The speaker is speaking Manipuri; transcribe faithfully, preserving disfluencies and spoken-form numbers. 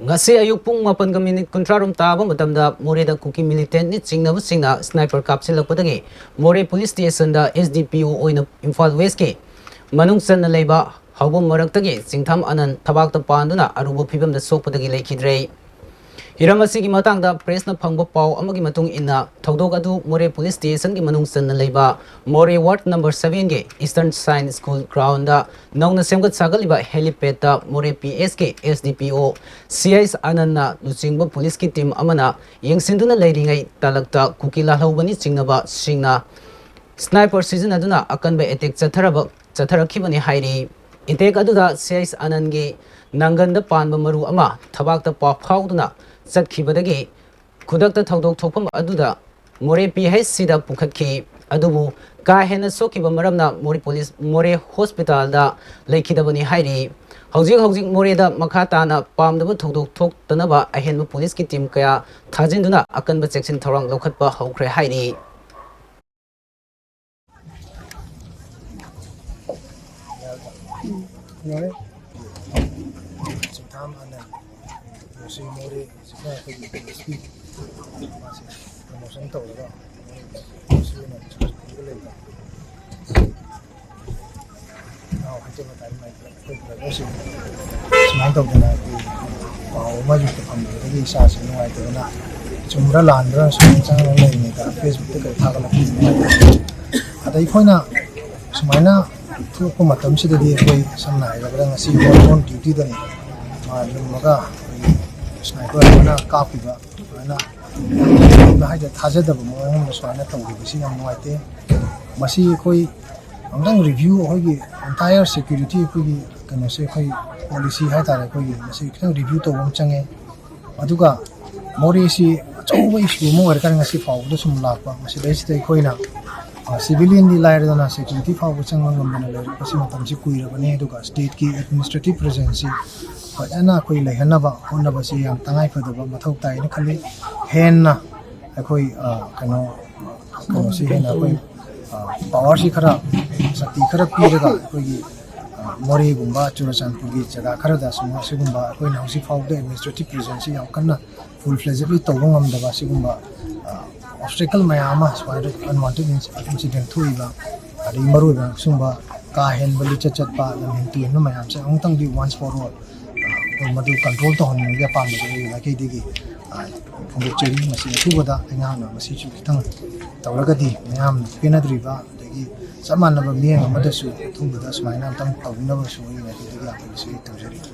ꯉꯁꯤ ꯑꯌꯨꯛ ꯄꯨꯡ ꯃꯥꯄꯟꯒ ꯃꯤꯅꯤꯠ ꯀꯨꯟꯊ꯭ꯔꯥ ꯔꯣꯝ ꯇꯥꯕ ꯃꯇꯝꯗ ꯃꯣꯔꯦꯗ ꯀꯨꯀꯤ ꯃꯤꯂꯤꯇꯦꯟꯠꯅꯤ ꯆꯤꯡꯅꯕꯁꯤꯡꯅ ꯁ꯭ꯅꯥꯏꯄꯔ ꯀꯥꯞꯁꯤꯜꯂꯛꯄꯗꯒꯤ ꯃꯣꯔꯦ ꯄꯨꯂꯤꯁ ꯁ꯭ꯇꯦꯁꯟꯗ ꯑꯦꯁ ꯗꯤ ꯄꯤ ꯑꯣ ꯑꯣꯏꯅ ꯏꯝꯐꯥꯜ ꯋꯦꯁ꯭ꯠꯀꯤ ꯃꯅꯨꯡ ꯆꯟꯅ ꯂꯩꯕ ꯍꯧꯕꯝ ꯃꯔꯛꯇꯒꯤ ꯆꯤꯡꯊꯥꯝ ꯑꯅꯟ ꯊꯕꯥꯛꯇ ꯄꯥꯟꯗꯨꯅ ꯑꯔꯨꯕ ꯐꯤꯕꯝꯗ ꯁꯣꯛꯄꯗꯒꯤ ꯂꯩꯈꯤꯗ꯭ꯔꯦ꯫ ꯍꯤꯔꯝ ꯑꯁꯤꯒꯤ ꯃꯇꯥꯡꯗ ꯄ꯭ꯔꯦꯁꯅ ꯐꯪꯕ ꯄꯥꯎ ꯑꯃꯒꯤ ꯃꯇꯨꯡ ꯏꯟꯅ, ꯊꯧꯗꯣꯛ ꯑꯗꯨ ꯃꯣꯔꯦ ꯄꯨꯂꯤꯁ ꯁ꯭ꯇꯦꯁꯟꯒꯤ ꯃꯅꯨꯡ ꯆꯟꯅ ꯂꯩꯕ ꯃꯣꯔꯦ ꯋꯥꯔꯗ ꯅꯝꯕꯔ ꯁꯚꯦꯟꯒꯤ ꯏꯁꯇꯔꯟ ꯁꯥꯏꯟꯁ ꯁ꯭ꯀꯨꯜ ꯒ꯭ꯔꯥꯎꯟꯗ ꯅꯧꯅ ꯁꯦꯝꯒꯠ ꯁꯥꯒꯠꯂꯤꯕ ꯍꯦꯂꯤꯄꯦꯗꯇ ꯃꯣꯔꯦ ꯄꯤ ꯑꯦꯁꯀꯤ ꯑꯦꯁ ꯗꯤ ꯄꯤ ꯑꯣ ꯁꯤ ꯑꯩꯆ ꯑꯅꯟꯅ ꯂꯨꯆꯤꯡꯕ ꯄꯨꯂꯤꯁꯀꯤ ꯇꯤꯝ ꯑꯃꯅ ꯌꯦꯡꯁꯤꯟꯗꯨꯅ ꯂꯩꯔꯤꯉꯩ ꯇꯥꯂꯛꯇ ꯀꯨꯀꯤ ꯂꯥꯜꯍꯧꯕꯅꯤ ꯆꯤꯡꯅꯕꯁꯤꯡꯅ ꯁ꯭ꯅꯥꯏꯄꯔ ꯁꯤꯖꯤꯟꯅꯗꯨꯅ ꯑꯀꯟꯕ ꯑꯦꯇꯦꯛ ꯆꯠꯊꯔꯕ, ꯆꯠꯊꯔꯛꯈꯤꯕꯅꯤ ꯍꯥꯏꯔꯤ꯫ ꯑꯦꯇꯦꯛ ꯑꯗꯨꯗ ꯁꯤ ꯑꯩꯆ ꯑꯅꯟꯒꯤ ꯅꯪꯒꯟꯗ ꯄꯥꯟꯕ ꯃꯔꯨ ꯑꯃ ꯊꯕꯥꯛꯇ ꯄꯥ ꯐꯥꯎꯗꯨꯅ ꯆꯠꯈꯤꯕꯗꯒꯤ ꯈꯨꯗꯛꯇ ꯊꯧꯗꯣꯛ ꯊꯣꯛꯐꯝ ꯑꯗꯨꯗ ꯃꯣꯔꯦ ꯄꯤ ꯑꯩꯆ ꯁꯤꯗ ꯄꯨꯈꯠꯈꯤ꯫ ꯑꯗꯨꯕꯨ ꯀꯥ ꯍꯦꯟꯅ ꯁꯣꯛꯈꯤꯕ ꯃꯔꯝꯅ ꯃꯣꯔꯦ ꯄꯨꯂꯤꯁ ꯃꯣꯔꯦ ꯍꯣꯁꯄꯤꯇꯥꯜꯗ ꯂꯩꯈꯤꯗꯕꯅꯤ ꯍꯥꯏꯔꯤ꯫ ꯍꯧꯖꯤꯛ ꯍꯧꯖꯤꯛ ꯃꯣꯔꯦꯗ ꯃꯈꯥ ꯇꯥꯅ ꯄꯥꯝꯗꯕ ꯊꯧꯗꯣꯛ ꯊꯣꯛꯇꯅꯕ ꯑꯍꯦꯟꯕ ꯄꯨꯂꯤꯁꯀꯤ ꯇꯤꯝ ꯀꯌꯥ ꯊꯥꯖꯤꯟꯗꯨꯅ ꯑꯀꯟꯕ ꯆꯦꯛꯁꯤꯟ ꯊꯧꯔꯥꯡ ꯂꯧꯈꯠꯄ ꯍꯧꯈ꯭ꯔꯦ ꯍꯥꯏꯔꯤ꯫ ꯌꯥꯔꯦ꯫ ꯆꯤꯡꯊꯥꯝ ꯑꯅꯟ, ꯃꯣꯁꯤ ꯃꯣꯔꯦ, ꯍꯧꯖꯤꯛꯅ ꯑꯩꯈꯣꯏꯒꯤ ꯄꯤ ꯑꯦꯁ ꯄꯤ, ꯃꯥꯁꯦ ꯄ꯭ꯔꯃꯣꯁꯟ ꯇꯧꯔꯒ ꯃꯣꯁꯤ ꯑꯣꯏꯅ ꯆꯥꯔꯖ ꯄꯨꯔꯒ ꯂꯩꯕ꯫ ꯏꯅꯥꯎ ꯍꯩꯇꯦꯛ ꯃꯇꯥꯏ ꯃꯥꯏ ꯑꯩꯈꯣꯏ ꯕ꯭ꯔꯗꯔꯁꯤꯡ ꯁꯨꯃꯥꯏꯅ ꯇꯧꯗꯅ ꯑꯩꯈꯣꯏ ꯄꯥꯎ ꯑꯃꯁꯨ ꯐꯪꯕꯗꯒꯤ ꯏꯁꯥꯁꯦ ꯅꯨꯡꯉꯥꯏꯇꯗꯅ ꯆꯨꯝꯕ꯭ꯔꯥ ꯂꯥꯟꯕ꯭ꯔꯥ ꯁꯨꯝ ꯆꯪꯉꯒ ꯂꯩꯔꯤꯉꯩꯗ ꯐꯦꯁꯕꯨꯛꯇ ꯀꯩ ꯊꯥꯒꯠꯂꯛꯄꯅꯤꯅ, ꯑꯗ ꯑꯩꯈꯣꯏꯅ ꯁꯨꯃꯥꯏꯅ ꯊꯣꯛꯂꯛꯄ ꯃꯇꯝꯁꯤꯗꯗꯤ ꯑꯩꯈꯣꯏ ꯁꯝꯅ ꯍꯥꯏꯔꯕꯗ ꯉꯁꯤ ꯑꯣꯟ ꯗ꯭ꯌꯨꯇꯤꯗꯅꯤ, ꯃꯥ ꯂꯨꯝꯃꯒ ꯑꯩꯈꯣꯏꯒꯤ ꯁ꯭ꯅꯥꯏꯄꯔ ꯑꯃꯅ ꯀꯥꯞꯈꯤꯕ ꯑꯗꯨꯃꯥꯏꯅ ꯍꯥꯏꯗꯤ ꯊꯥꯖꯗꯕ ꯃꯑꯣꯡ ꯑꯃ ꯁꯨꯃꯥꯏꯅ ꯇꯧꯈꯤꯕꯁꯤ ꯌꯥꯝ ꯅꯨꯡꯉꯥꯏꯇꯦ꯫ ꯃꯁꯤ ꯑꯩꯈꯣꯏ ꯑꯃꯨꯛꯇꯪ ꯔꯤꯚ꯭ꯌꯨ, ꯑꯩꯈꯣꯏꯒꯤ ꯑꯦꯟꯇꯥꯌꯔ ꯁꯦꯀ꯭ꯌꯨꯔꯤꯇꯤ ꯑꯩꯈꯣꯏꯒꯤ ꯀꯩꯅꯣꯁꯦ, ꯑꯩꯈꯣꯏ ꯄꯣꯂꯤꯁꯤ ꯍꯥꯏꯇꯥꯔꯦ, ꯑꯩꯈꯣꯏꯒꯤ ꯃꯁꯤ ꯈꯤꯇꯪ ꯔꯤꯚ꯭ꯌꯨ ꯇꯧꯕ ꯑꯃ ꯆꯪꯉꯦ꯫ ꯑꯗꯨꯒ ꯃꯣꯔꯦꯁꯤ ꯑꯆꯧꯕ ꯏꯁꯨ ꯑꯃ ꯑꯣꯏꯔꯀꯥꯟꯗ ꯉꯁꯤ ꯐꯥꯎꯕꯗ ꯁꯨꯝ ꯂꯥꯛꯄ, ꯃꯁꯤꯗꯩꯁꯤꯗ ꯑꯩꯈꯣꯏꯅ, ꯑ, ꯁꯤꯚꯤꯂꯤꯌꯟꯗꯤ ꯂꯥꯏꯔꯗꯅ ꯁꯦꯀ꯭ꯌꯨꯔꯤꯇꯤ ꯐꯥꯎꯕ ꯆꯪꯕ ꯉꯝꯗꯅ ꯂꯩꯔꯛꯄꯁꯤ ꯃꯇꯝꯁꯤ ꯀꯨꯏꯔꯕꯅꯤ꯫ ꯑꯗꯨꯒ ꯁ꯭ꯇꯦꯠꯀꯤ ꯑꯦꯗꯃꯤꯅꯤꯁꯇ꯭ꯔꯦꯇꯤꯚ ꯄ꯭ꯔꯦꯖꯦꯟꯁꯁꯤ ꯐꯖꯅ ꯑꯩꯈꯣꯏ ꯂꯩꯍꯟꯅꯕ ꯍꯣꯠꯅꯕꯁꯤ ꯌꯥꯝ ꯇꯉꯥꯏ ꯐꯗꯕ ꯃꯊꯧ ꯇꯥꯏꯅ ꯈꯜꯂꯤ꯫ ꯍꯦꯟꯅ ꯑꯩꯈꯣꯏ, ꯑ, ꯀꯩꯅꯣ, ꯀꯩꯅꯣꯁꯤ ꯍꯦꯟꯅ ꯑꯩꯈꯣꯏ, ꯑ, ꯄꯥꯋꯔꯁꯤ ꯈꯔ, ꯁꯛꯇꯤ ꯈꯔ ꯄꯤꯔꯒ ꯑꯩꯈꯣꯏꯒꯤ, ꯑ, ꯃꯣꯔꯦꯒꯨꯝꯕ ꯆꯨꯔꯆꯥꯟꯄꯨꯔꯒꯤ ꯖꯒꯥ ꯈꯔꯗ ꯁꯨꯝ ꯑꯁꯤꯒꯨꯝꯕ ꯑꯩꯈꯣꯏꯅ ꯍꯧꯖꯤꯛ ꯐꯥꯎꯕꯗ ꯑꯦꯗꯃꯤꯅꯤꯁꯇ꯭ꯔꯦꯇꯤꯚ ꯄ꯭ꯔꯤꯖꯟꯁꯤ ꯌꯥꯝ ꯀꯟꯅ ꯐꯨꯜ ꯐ꯭ꯂꯦꯖꯦꯗꯂꯤ ꯇꯧꯕ ꯉꯝꯗꯕ ꯑꯁꯤꯒꯨꯝꯕ ꯑꯣꯕꯁꯇꯦꯀꯜ ꯃꯌꯥꯝ ꯑꯃ ꯁꯨꯃꯥꯏꯅ ꯑꯟꯋꯥꯟꯇꯦꯗ ꯏꯟꯁꯤꯗꯦꯟ ꯊꯣꯛꯏꯕ, ꯑꯗꯒꯤ ꯃꯔꯨꯑꯣꯏꯕ ꯁꯤꯒꯨꯝꯕ ꯀꯥ ꯍꯦꯟꯕ ꯂꯤꯆꯠ ꯆꯠꯄ, ꯂꯝꯍꯦꯟ ꯇꯨꯍꯦꯟꯕ ꯃꯌꯥꯝꯁꯦ ꯑꯃꯨꯛꯇꯪꯗꯤ once for all ꯃꯗꯨ ꯀꯟꯇ꯭ꯔꯣꯜ ꯇꯧꯍꯟꯅꯤꯡꯕꯒꯤ ꯑꯄꯥꯝꯕꯗꯨ ꯑꯩꯒꯤ ꯃꯥꯏꯀꯩꯗꯒꯤ ꯐꯣꯡꯗꯣꯛꯆꯔꯤ꯫ ꯃꯁꯤ ꯑꯊꯨꯕꯗ ꯑꯩꯍꯥꯛꯅ ꯃꯁꯤꯁꯨ ꯈꯤꯇꯪ ꯇꯧꯔꯒꯗꯤ ꯃꯌꯥꯝꯅ ꯄꯦꯟꯅꯗ꯭ꯔꯤꯕ ꯑꯗꯒꯤ ꯆꯞ ꯃꯥꯟꯅꯕ ꯃꯤꯠꯌꯦꯡ ꯑꯃꯗꯁꯨ ꯑꯊꯨꯕꯗ ꯁꯨꯃꯥꯏꯅ ꯑꯝꯇꯪ ꯇꯧꯕꯤꯅꯕꯁꯨ ꯑꯩꯒꯤ ꯃꯥꯏꯀꯩꯗꯒꯤ ꯑꯄꯤꯜꯁꯤ ꯇꯧꯖꯔꯤ꯫